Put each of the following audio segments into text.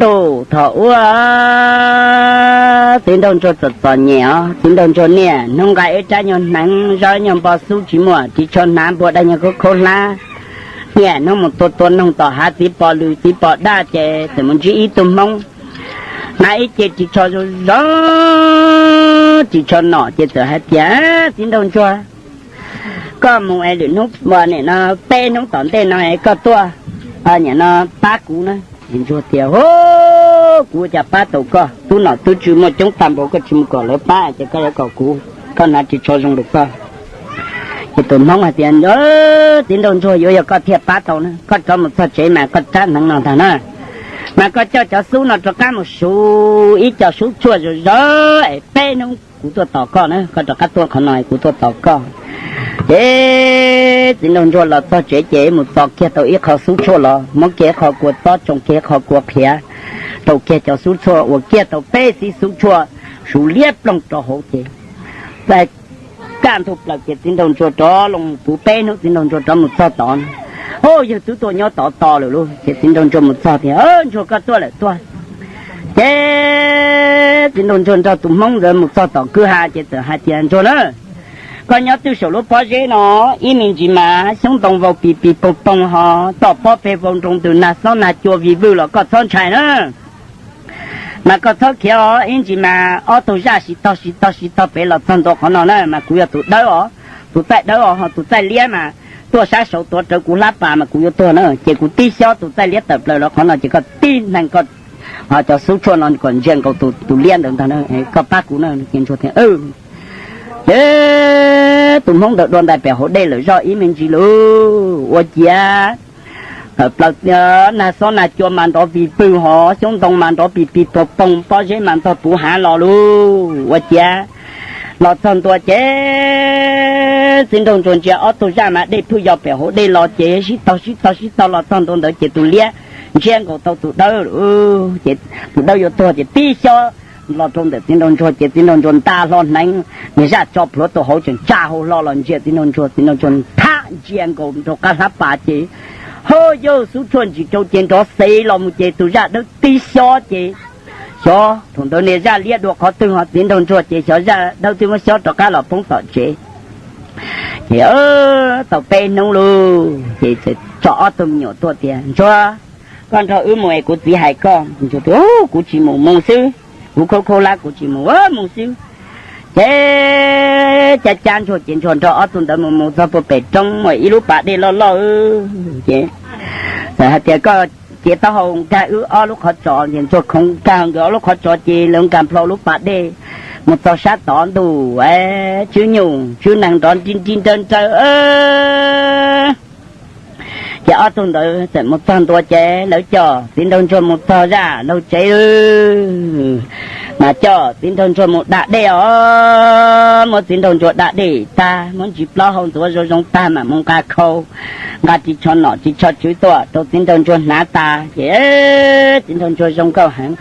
Tus thaum ub, txiv nraug ntsuag txom txom nyem os, txiv nraug ntsuag niaj hnub nqa ib rab nyuag hneev, zoj nyuag npo xub tsis muaj ris tsho hnav, npua daj nyuag khaub khaub hlab, niaj hnub mus tua tua noog tom hav txiv pos lws txiv pos daj, ces txawm mus ntsib ib tug hmoob hnav ib ce ris tsho zoo zoo, ris tsho nom, ces txawm hais tias, Txiv nraug ntsuag, koj mus es lwm hnub, nim no peb hnub tom ntej no es koj tuaj, nim no pab kuv na. Ntsuag tias, Hu, kuv ua cas pab tau koj? Tub nom tub tswv muaj coob tag npaum, koj tsis mus kom lawv pab ces koj yuav kom kuv, koj hnav ris tsho zoo lawm koj. Ces tus hmoob hais tias, Txiv nraug ntsuag, yuav yog koj thiaj pab tau na, koj rov mus txog tsev mas koj rab hneev no ntag na, mas koj coj cov xub no rov qab mus suv ib co xub tshuaj zoo zoo es peb hnub kuv tuaj tos koj na, koj rov qab tuaj qhov no kuv tuaj tos koj. Ces txiv nraug ntsuag los txog tsev ces mus txo kiag tau ib qho xub tshuaj los muab kiag ib qho kua txob, tsoo kiag ib qho kua qhiav, rau kiag cov xub tshuaj, ua kiag tau peb xib xub tshuaj, suv liab ploog rau hauv ces txawm kaj ntug plaws ces txiv nraug ntsuag rov los puv peb hnub, txiv nraug ntsuag rov mus txog tod. Hu, yawg twb tuaj nyob tod tos lawm lauj. Ces txiv nraug ntsuag mus txog tias, Ntsuag, koj tuaj lawm tuaj. Ces txiv nraug ntsuag nrog tus hmoob ntawd mus txog tom kwj ha ces txawm hais tias, Ntsuag na, koj nyob twb saum lub pob zeb no, ib me ntsis mas xyoob ntoo vau pis pis poog poog, ho toj pob peg vau nroo ntws, nag xob nag cua vij vwj los koj txhob ntshai na. Mas koj txhob khiav os, ib ntsis mas ob tug zaj sib tog sib tog sib tog pem los txog ntua qhov no na, mas kuv yog tus dawb os, tus txaij dawb os, ho tus txaij liab mas tuaj sab saud tuav rawv kuv hlab pas mas kuv yuav tuag na. Ces kuv tib xyob tus txaij liab tawm plaws los qhov no ces koj tib neeg koj cov xub tshuaj no kom ntsia nkaus tus liab ntawd ntag, koj pab kuv na. Ces ntsuag tias, Ces tus hmoob ntawd dua ntais pem hauv dej lawm zoj ib me ntsis lauj, ua ciav tawm plaws nag xob nag cua mas nrov vij vwj, ho xyoob ntoo mas nrov pis pis poog poog, pob zeb mas ntog puv hav los lauj. Ua ciav los txog ntua ces txiv nraug ntsuag ntsia ob tug zaj mas dej phwj yos pem hauv dej los ces sib tog sib tog sib tog los txog ntua ntawd ces tus liab ntsia nkaus tau tus dawb, ces tus dawb yuav tuag ces tib xyob los rau ntawm txiv nraug ntsuag ces txiv nraug ntsuag nta hlo hneev, niag zaj tso plhuav tau hauv tseem tsa hau hlo los ntsia txiv nraug ntsuag, txiv nraug ntsuag thab ntsia nkaus rau qab hlab pas ces, ho yawg, xub tshuaj ntsis rau ces nrov xev los mus ces tus zaj dawb tib xyob ces xyov thaum ntawd niag zaj liab dua qhov twg ho txiv nraug ntsuag ces xyov zaj dawb twb muab xyob rov qab los poob tom tsev. Ces tau peb hnub lauj ces txawm tso ob tug me nyuam tuaj tias, Ntsuag, koj nrog wb mus es kuv txiv hais koj. Ntsuag tias, Kuv tsis mus, mus xwb, kuv khaub khaub hlab kuv tsis mus, mus xwb. Ces cab cab ntsuag ces ntsuag nrog ob tug ntawd mus, mus txog puag pem roob muaj ib lub pas dej loj loj ces txawm hais tias, Koj cia taub hau nkag wb ob lub qhov tsos. Ces ntsuag khoov nkag nkawd ob lub qhov tsos ces lawv nkag nplho lub pas dej mus txog sab tod ntuj, tswb nyuj tswb nees nrov nri nri nrawv nrawv. Ces ob tug ntawd txawm mus txog ntua ces lawv coj txiv nraug ntsuag mus txog zaj laug tsev, mas coj txiv nraug ntsuag mus da dej os. Muab txiv nraug ntsuag da dej tag, muab ntsis plaub hau ntxuav zoo zoo tag mam mus nqa khau, nqa ris tsho nom ris tsho tswv tuaj rau txiv nraug ntsuag hnav tas ces txiv nraug ntsuag zoo nkauj heev,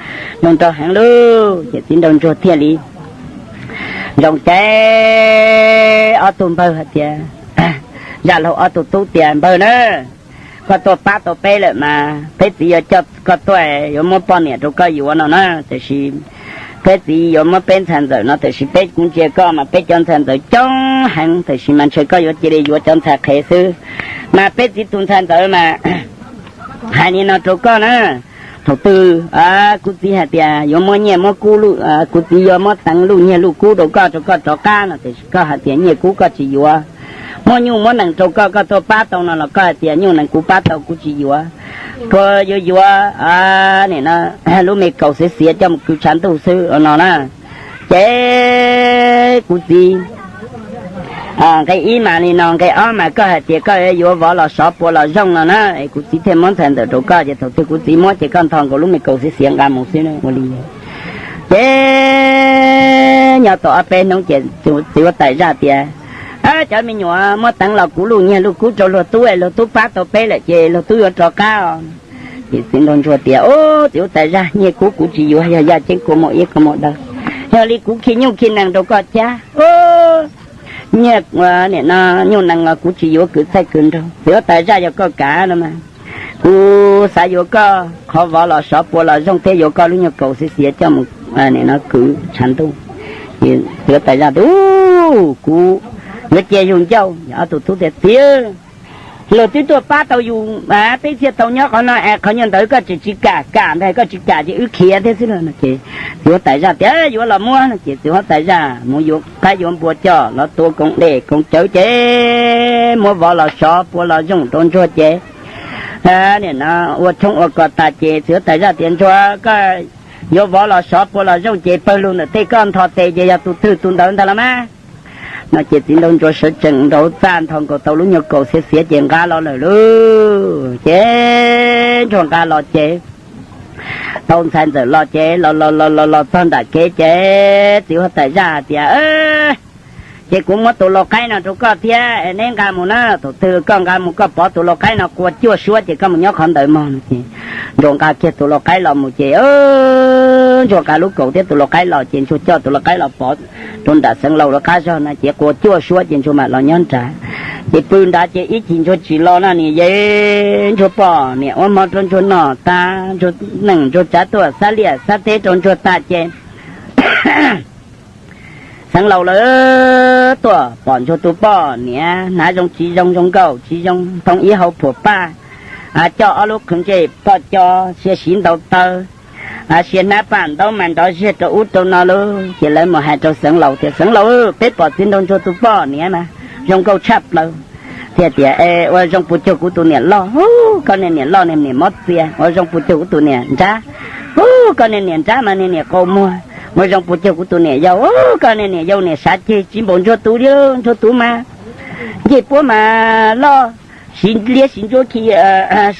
zoo nraug heev lauj. Ces txiv nraug ntsuag thiaj li zoo ces ob tug npawg hais tias, zaj laug ob tug tub tias, Npawg na, koj tuaj pab tau peb lawm mas peb txiv yuav coj koj tuaj, yuav muab poj niam rau koj yuav no na, tiam sis peb txiv yuav muab peb ntxhais ntxawm no, tiam sis peb kuv ntsia koj mas peb cov ntxhais ntxawm coob heev, tiam sis mas ntshe koj yuav cia li yuav cov ntxhais qhev xwb. Mas peb txiv tus ntxhais ntxawm mas hais li no rau koj na, thaum twg kuv txiv hais tias yuav muab nyiaj muab kub, kuv txiv yuav muab teev luj nyiaj luj kub rau koj, rau koj rov qab no, tiam sis koj hais tias nyiaj kub koj tsis yuav, muab nyuj muab nees rau koj, koj tuaj pab tau no los koj hais tias nyuj nees kuv pab tau kuv tsis yuav, kuv yuav yuav nim no lub me kaus xiav xiav coj mus kwv tshav ntuj xwb no na. Ces kuv txiv, nqe ib mas li no, nqe ob mas koj hais tias koj yuav vov los sov puav los zooj no na, es kuv txiv thiaj muab ntxhais ntxawm rau koj, ces thaum twg kuv txiv muab ces koj ntho nkaus lub me kaus xiav xiav nqa mus xwb ua li. Ces nyob tau ob peb hnub ces txiv huab tais zaj tias, Cov me nyuam, muab teev los kuv luj nyiaj luj kub rau luag tub, luag tub pab tau peb lawm ces luag tub yuav rov qab os. Ces txiv nraug ntsuag tias, Ub, txiv huab tais zaj, nyiaj kub kuv tsis yuav, yog yaj ceeb kua muag iab kua muag daw, yog li kuv khi nyuj khi nees rau koj cab. Nyiaj, nim no nyuj nees los kuv tsis yuav, kwv txaij kwv nraug, txiv huab tais zaj, yog koj kam no mas Kuv xav yuav koj qhov vov los sov pua los zooj thiab yuav koj lub nyuag kaus xiav xiav coj mus kwv tshav ntuj. Txiv huab tais zaj tias, Kuv yuav cia yus ncauj. Ob tug tub tias, Txiv, luag twb tuaj pab tau yus, peb thiaj tau nyob qhov no es qhov nyuag ntawd koj tseem tsis kam, kam ntag, koj tsis kam ces wb khiav thiab xwb lauj. Ces txiv huab tais zaj tias, Yuav los muab. Ces txiv huab tais zaj mus yuav qaib yuav npua coj los tua koom dej koom cawv ces muab vov los sov pua los zooj rau ntsuag ces nim no ua tshoob ua kos tas ces txiv huab tais zaj tias, Ntsuag, koj yuav vov los sov pua los zooj ces pawg lug ntawm tej koj ntho tes ces yog tus twg tus ntawd ntag los mas. No ces txiv nraug ntsuag sawv tsees nraud txaj nthos nkaus tau lub nyuag kaus xiav xiav ces nqa los lawm lauj. Ces ntsuag nqa los ces tau ntxhais ntxawm los ces los los los los los txog nram kev ces txiv huab tais zaj hais tias, Ces kuv muab tus lau qaib no rau koj thiab, neb nqa mus na. Thaum twg koj nqa mus koj pov tus lau qaib no qua cuaj suab ces koj mus nyob qhov ntawd mog. Ces ntsuag nqa kiag tus lau qaib los mus ces ntsuag nqa lub kaus thiab tus lau qaib los ces ntsuag coj tus lau qaib los pov rau nram xeev laus lawv qab zog no ces qua cuaj suab ces ntsuag mam los nyob nrad. Ces pw nrad ces ib chim ntsuag tsim los no niam yeej ntsuag poj niam ua hmo rau ntsuag noj tas, ntsuag neej ntsuag tsav tuaj xab liaj xab teb rau ntsuag tas ces xeev laus lawv tuaj pom ntsuag tus poj niam hnav zoo tsis zoo, zoo nkauj tsis zoo, ntoo ib hau phuam paj, coj ob lub qhwv ntsej poj co, sia siv ntaus taw, sia hnab paj ntaub mas nrov ziag rau ub rau no lauj. Ces lawv mus hais rau xeev laus tias, Xeev laus, peb pom txiv nraug ntsuag tus poj niam mas zoo nkauj tshaj plaws. Thiaj tias, Ua zoo puas cuag kuv tus niam loj? Hu, koj niag niam loj niag niam mob txias. Ua zoo puas cuag kuv tus niam nrab? Hu, koj niag niam nrab mas niag niam qau muag. Ua zoo puas cuag kuv tus niam yau? Hu, koj niag niam yau niag sav ceg tsis npaum ntsuag tus li. Ntsuag tus mas ncej puab mas loj, siv liab siv ntsuab khi,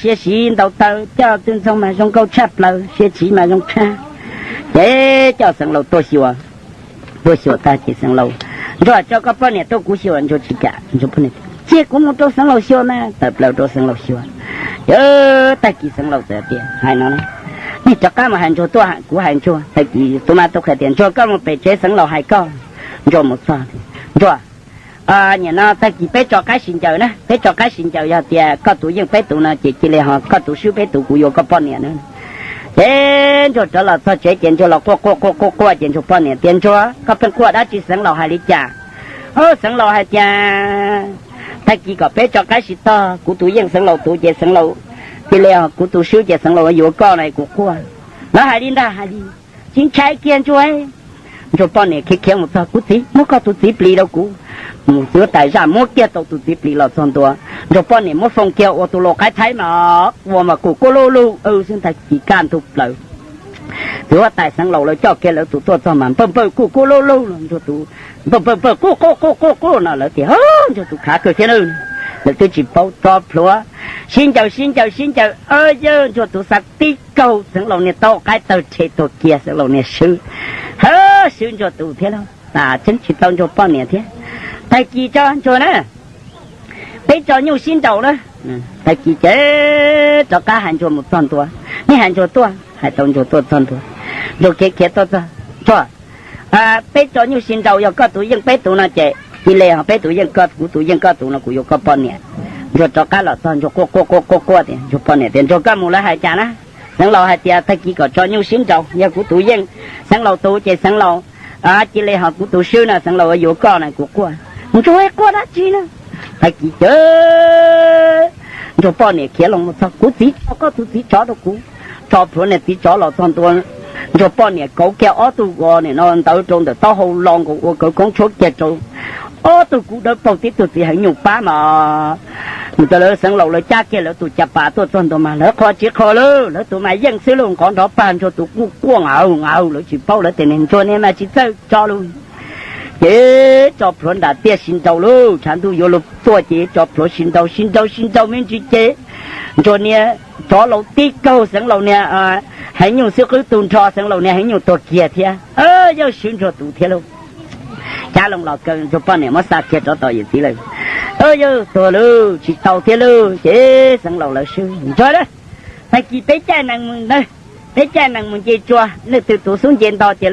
sia siv ntaus taw coj txwj ntxoog mas zoo nkauj tshaj plaws, sia siv mas zoo tshaj. Ces coj xeev laus tuaj xyuas. Tuaj xyuas tag ces xeev laus, Ntsuag, tso koj poj niam tuaj kuv xyuas. Ntsuag tsis kam. Ntsuag poj niam, Cia kuv mus rau xeev laus xyuas mas. Tawm plaws rau xeev laus xyuas. Ces tag kis xeev laus txawm tias, Hais no, nej rov qab mus hais ntsuag tuaj, kuv hais ntsuag. Tag kis tus mas tuaj qhia tias, Ntsuag, koj mus pem tsev xeev laus hais koj. Ntsuag mus txog, Ntsuag, nim no tag kis peb tso qaib sib ncaws na, peb tso qaib sib ncaws, yog tias koj tus yeej peb tus no ces cia li ho koj tus swb peb tus, kuv yuav koj poj niam na. Ces ntsuag rov los txog tsev ces ntsuag los quaj quaj quaj quaj quaj ces ntsuag poj niam tias, Ntsuag, koj pheej quaj dab tsi, xeev laus hais li cas? Au, xeev laus hais tias tag kis kom peb tso qaib sib tog, kuv tus yeej xeev laus tus ces xeev laus, cia li ho kuv tus swb ces xeev laus yuav koj no kuv quaj. Lawv hais li ntag, hais li. Tsis ntshai kiag ntsuag. Ntsuag poj niam khiav khiav mus txog, Kuv txiv, muab koj tus txiv plis rau kuv. Mus txiv huab tais zaj muab kiag tau tus txiv plis los txog ntua. Ntsuag poj niam muab foom kiag ua tus lau qaib thaib mas ua mas kuj kuj luj luj xwb, tag kis kaj ntug plaws. Txiv huab tais xeev laus lawv coj kiag lawv tus tuaj txog mas npawj npawj kuj kuj luj luj los ntsuag tus npawj npawj npawj quj quj quj quj quj no lawv tias, Ntsuag tus khav kawg thiab na. Lawv twb tsis paub, tso plhuav sib ncaws sib ncaws sib ncaws, yawg ntsuag tus xav tib kaug xeev laus niag taub hau qaib tawg rhe tuag kiag, xeev laus niag swb. Ha, swb ntsuag tus thiab lauj, tas tseeb tsis tau ntsuag poj niam thiab. Tag kis tso ntsuag na, peb tso nyuj sib nraus na. Tag kis ces rov qab hais ntsuag mus txog ntua, nej hais ntsuag tuaj, hais tau ntsuag tuaj txog ntua. Ntsuag khiav khiav tuaj txog, Ntsuag, peb tso nyuj sib nraus, yog koj tus yeej peb tus no ces cia li ho peb tus yeej koj, kuv tus yeej koj tus no kuv yuav koj poj niam. Ntsuag rov qab los txog ntsuag quaj quaj quaj quaj quaj tias, ntsuag poj niam tias, Ntsuag, koj mus lawv hais cas na? Xeev laus hais tias tag kis kom tso nyuj sib nraus, yog kuv tus yeej xeev laus tus ces xeev laus, cia li ho kuv tus swb no xeev laus yuav koj no kuv quaj. Ntsuag quaj dab tsi na? Tag kis ces ntsuag poj niam khiav los mus txog, Kuv txiv, tso koj tus txiv tsov rau kuv. Tso plhuav niag txiv tsov los txog ntua, ntsuag poj niam kauv kiag ob tug ua nim no ntawd rau ntawm taub hau lo nkaus ua kawv koob tshuab kiag rau ob tug kub dawb paug tib tug txiv heev nyuj pab mas. Ntawd lawv xeev laus lawv cab kiag lawv tus caj pas tuaj txog ntua mas lawv qhuas tsis qhuas lawm, lawv tus mas yeej xwb lauj, nqov nrov pag ntsuag tus kuj quaj nqaws nqaws, lawv tsis paub, lawv tias niag ntsuag niag mas tsis txawj tso lauj. Ces tso plhuav nram tiaj sib nraus lauj, tshav ntuj yuav luag tuaj ces tso plhuav sib nraus sib nraus sib nraus me ntsis ces ntsuag niag tsov laus tib kaug xeev laus niag heev nyuj xwb qwb tug nrho xeev laus niag heev nyuj tuag kiag thiab. Yawg swb ntsuag tus thiab lauj. Cab loo los kaw ntsuag poj niam muab xa kiag rov tom yawm txiv lawm. Yawg tuag lauj, tsis tau thiab lauj, ces xeev laus lawv swb ntsuag lawm. Tag kis peb caij nees mus ntawd, peb caij nees mus nce tsua, leej twg tus xub nce nto ces,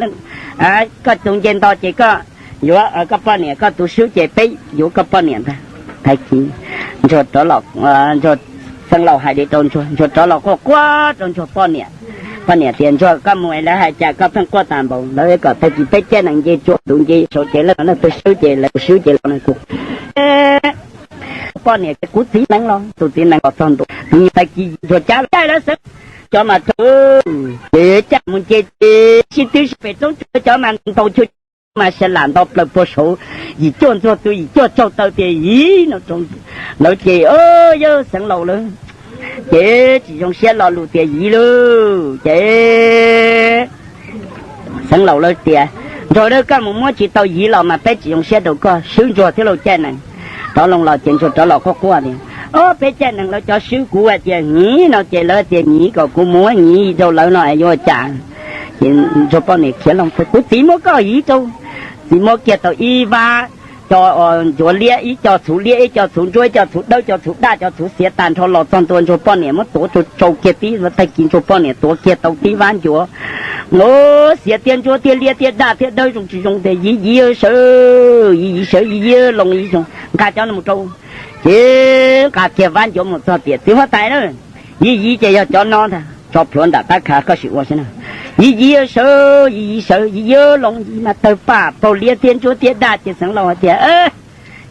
koj tus nce nto ces koj yuav koj poj niam, koj tus swb ces peb yuav koj poj niam ntag. Tag kis ntsuag rov los, ntsuag Xeev Laus hais li rau Ntsuag, Ntsuag rov los quaj quaj rau Ntsuag poj niam. Poj niam tias, Ntsuag, koj mus es lawv hais cas koj pheej quaj tas npaum, lawv kom tag kis peb caij nees nce tsua tus nce saud ces leej twg swb ces lawv swb ces los nws kuv poj niam tias, Kuv txiv nees los, tus txiv nees los txog ntua, tus niag tag kis Ntsuag cab caij lawv xeev, cov mas rau, ces caij mus nce ces sib twb sib pem roob tsua, cov mas ntaus chua mas sa lam nto plaws puag saud, yim cuaj ntxuag tu yim cuaj tsaug taw tias, Yim no rau lawv ces, Yawg Xeev Laus lawv ces tsis zoo siab lo lus tias yim lauj. Ces Xeev Laus lawv tias, Ntsuag, koj mus muab tsis tau yim los mas peb tsis zoo siab rau koj, swb Ntsuag thiab lauj caij nees. Rov loo los ces Ntsuag rov los quaj quaj tias, Ob, peb caij nees lawv cov swb kuv hais tias yim no ces lawv tias yim kom kuv muab yim rau lawv no yuav cas? Ces Ntsuag poj niam khiav loo, Kuv txiv muab koj yim rau. Txiv muab kiag tau ib vab, co ncuav liab, ib co txhuv liab, ib co txhuv ntsuab, ib co txhuv dawb, co txhuv daj, co txhuv xiav tas nrho los txog ntua Ntsuag poj niam muab tuav rau tsau kiag tib tag kis Ntsuag poj niam tuav kiag tau tib vab ncuav, xiav tiab ntsuab tiab liab tiab daj tiab dawb zoo tsis zoo tias, Yim yim sawv, yim yim sawv, yim yim loo yim zoo, nqa cov no mus rau. Ces nqa kiag vab ncuav mus txog tias, Txiv huab tais na, yim yim ces yog cov no ntag, tso plhuav nram qab khav koj sim ua xwb na. Yim yim sawv, yim yim sawv, yim yim loo, yim mas tawg paj paug liab tiab ntsuab tiab daj ces Xeev Laus hais tias,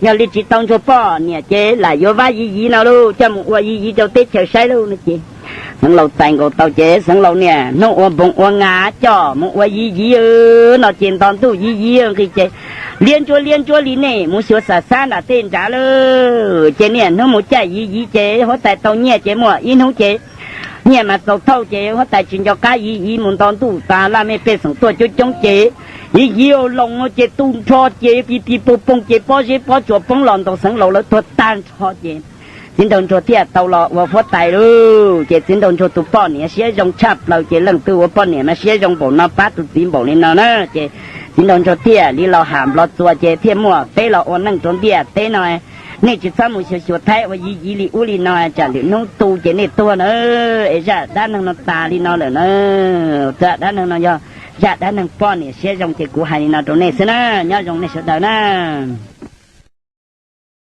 Yog li tsis tau Ntsuag poj niam ces lam yuav vab yim yim no lauj, coj mus ua yim yim rau teb chaws saib lauj no ces Xeev Laus txais nkaus tau ces Xeev Laus niaj hnub ua npoos ua ngav coj mus ua yim yim no ces nto ntuj yim yim nqis ces liab ntsuab liab ntsuab li nej mus xyuas xam xab nram tej nrad lauj. Ces niaj hnub mus caij yim yim ces huab tais tau nyiaj ces muaj ib hnub ces nyiaj mas txaus thauj ces huab tais tsis nco qab yim yim mus nto ntuj tas laj mej pej xeem tuaj coob coob ces yim yim loo ces tu nrho ces pis pis poog poog ces pob zeb pob tsuas poob los ntaus Xeev Laus lawv tuag tag nrho ces Txiv Nraug Ntsuag thiaj tau los ua huab tais lauj. Ces Txiv Nraug Ntsuag tus poj niam siab zoo tshaj plaws ces leej twg ua poj niam mas siab zoo npaum no pab tus txiv npaum li no na. Ces Txiv Nraug Ntsuag thiaj li los ham nplo txuas ces thiaj muaj peb los ua neej rau ntiaj teb no. Nej tsis txhob mus xyuas xyuas thaib ua yim yim li ub li no tsam lwm hnub tu ces nej tuag na. Es zaj dab neeg no tas li no lawm na. Zaj dab neeg no yog zaj dab neeg poj niam siab zoo ces kuv hais li no rau nej xwb na. Nyob zoo nej sawv daws na.